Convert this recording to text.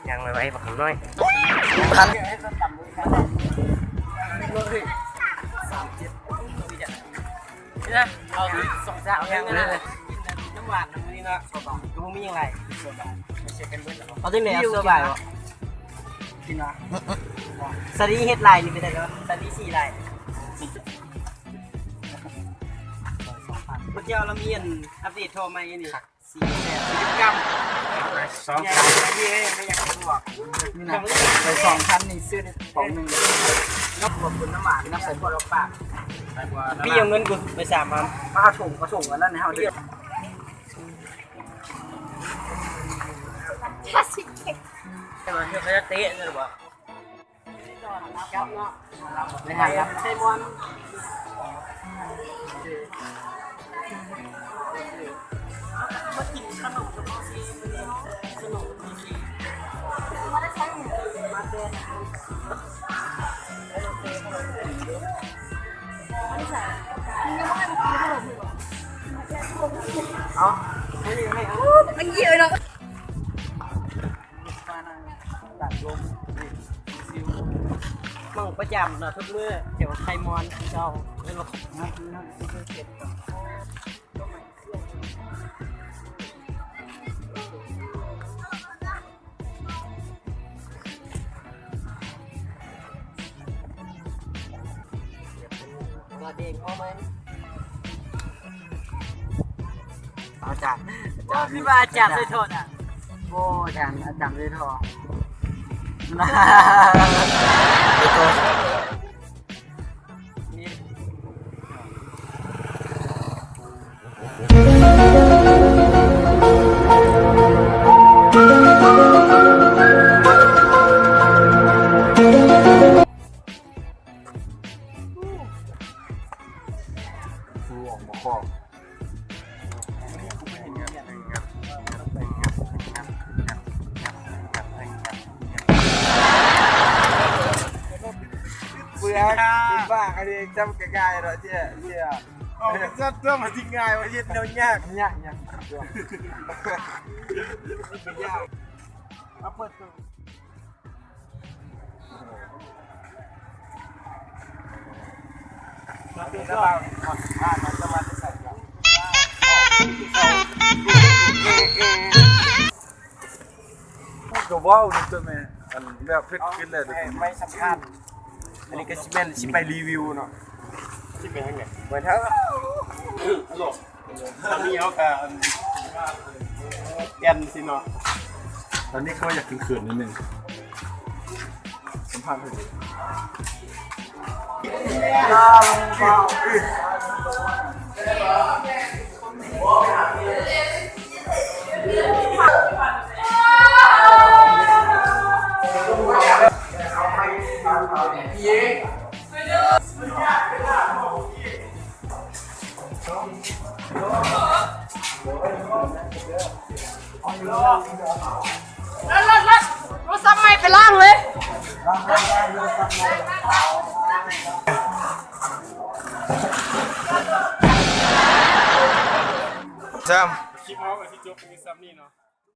ຍ່າງໄວໆ ບັກນ້ອຍ. ເອົາສອງສາມຢ່າງນັ້ນແຫຼະ ກິນນ້ຳຫວານນຳມື້ນີ້ເນາະ ໂຊບາ ກໍບໍ່ມີຫຍັງຫຼາຍ ໂຊບາ ເອົາຈັ່ງໃດ ເອົາໂຊບາບໍ່? ກິນຫວານ ສາລີເຮັດລາຍນີ້ເປັນໄດເນາະ ສາລີສີລາຍ ມື້ກ່ຽວລາວມີອັນອັບເດດທໍ່ໃໝ່ນີ້ ສີ່ແສນສີ່ສິບກຣາມ ສອງພັນ ນີ້ ໄປສອງພັນນີ້ຊື້ໄດ້ປ໋ອງໜຶ່ງ ນອກບວກຄຸນນ້ຳໝາກ ນ້ຳໃສ່ບໍ່ລອກປາກ ພີ່ເອົາເງິນກູໄປສາມພັນ ມາເອົາຖົງ ເອົາຖົງອັນນັ້ນໃຫ້ເຮົາເດີ ເຮັດໃຫ້ເຕະ ໄປຫາກັບ ໄຊມອນ ມາກິນຂະໜົມກັບເຮົາຊິ ຂະໜົມກັບເຮົາຊິ ເອົາ ໃຫ້ ໃຫ້ ມັນເຢີະເນາະ. ໝັ້ງປະຈຳເນາະ ທຸກມື້ແຖວໄຊມອນຄືເກົ່າ ແມ່ນບໍ່? ອາຈານ ອາຈານ ວ່າຄືວ່າອາຈານໄດ້ໂທດອະ ໂອ້ ອາຈານ ອາຈານໄດ້ໂທດ ເບື່ອ ເປັນບ້າ ອັນນີ້ຈຳງ່າຍໆເນາະ ເຈ້ຍ ເຈ້ຍ ເອົາ ມັນຈຳຕົວມາຊິງ່າຍ ວ່າເຮັດແນວຍາກ ຍາກ ຍາກ ຍາກ ເອົາເປີດໂຕ. ກະເວົ້າຢູ່ຕົວແມ່ ອັນແບບເຜັດຂຶ້ນແລ້ວ ໄມ້ສຳຄັນ ອັນນີ້ກະຊິແມ່ນຊິໄປຣີວິວເນາະ ຊິໄປທາງໃດ ໄປທາງ ຕອນນີ້ເຮົາກະ ອັນ ແກ່ນຊິເນາະ ຕອນນີ້ເຂົາຢາກເຂີນໆ ນິດໜຶ່ງ ສຳພາດເພິ່ນ ລົດ ລົດ ລົດ ລົດສັບໃໝ່ໄປລ້າງເລີຍ ແຊມ ຄລິບເຮົາກະຊິຈົບເປັນສ່ຳນີ້ເນາະ.